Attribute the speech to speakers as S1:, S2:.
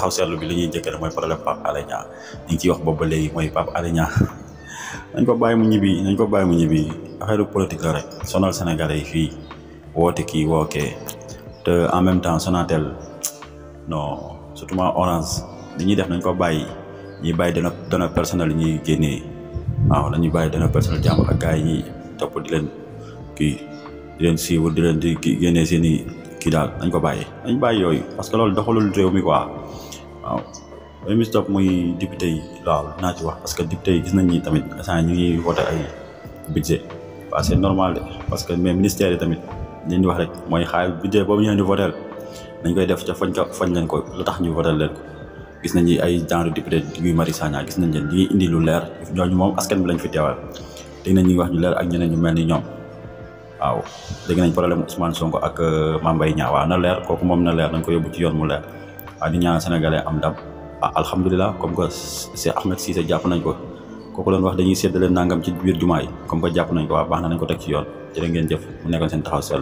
S1: taxaw seetlu bi li ñuy njëkk rek mooy problème Pape Alé Niang ñu ngi ciy wax boobu ba léegi mooy Pape Alé Niang nañ ko bàyyi mu ñibbi affaire politique la rek sonal Sénégalais yi fii woote kii wookee te en même temps Sonatel non surtout Orange li ñuy def nañ ko bàyyi ñuy bàyyi données personnelles yi ñuy génnee waaw dañuy bàyyi données personnelles jàmm ak gars yi ñuy topp di leen siiwul di leen di génnee seen i kii daal nañ ko bàyyi yooyu parce que loolu doxalul réew mi quoi waaw loolu mi si topp muy député yi waaw naa ci wax parce que député yi gis nañ ni tamit instant ñu ngi voté ay budget waaw c'est normal de parce que mais ministère yi tamit li ñu wax rek mooy xaalis budget boobu ñu leen di voté nañ koy def ca fañ leen ko lu tax ñu voté leen ko gis nañ ni ay genre député Guy Marius Sagna gis nañ leen ñi indi lu leer ñooñu moom askan bi lañ fi teewal dégg nañ ñi wax ñu leer ak ñeneen ñu mel ni ñoom waaw dégg nañ problème Ousmane Sonko ak Mame Mbaye Niang waaw na leer kooku moom na leer nañ ko yóbbu ci yoon mu leer waaw di ñaan sénégalais am ndam alhamdulilah comme que Cheikh Ahmed Cissé jàpp nañ ko kooku doon wax dañuy séddale nangam ci biir jumaa yi comme que jàpp nañ ko waaw baax na nañ ko teg ci yoon jërë ngeen jëf mu nekkoon seen taxaw sell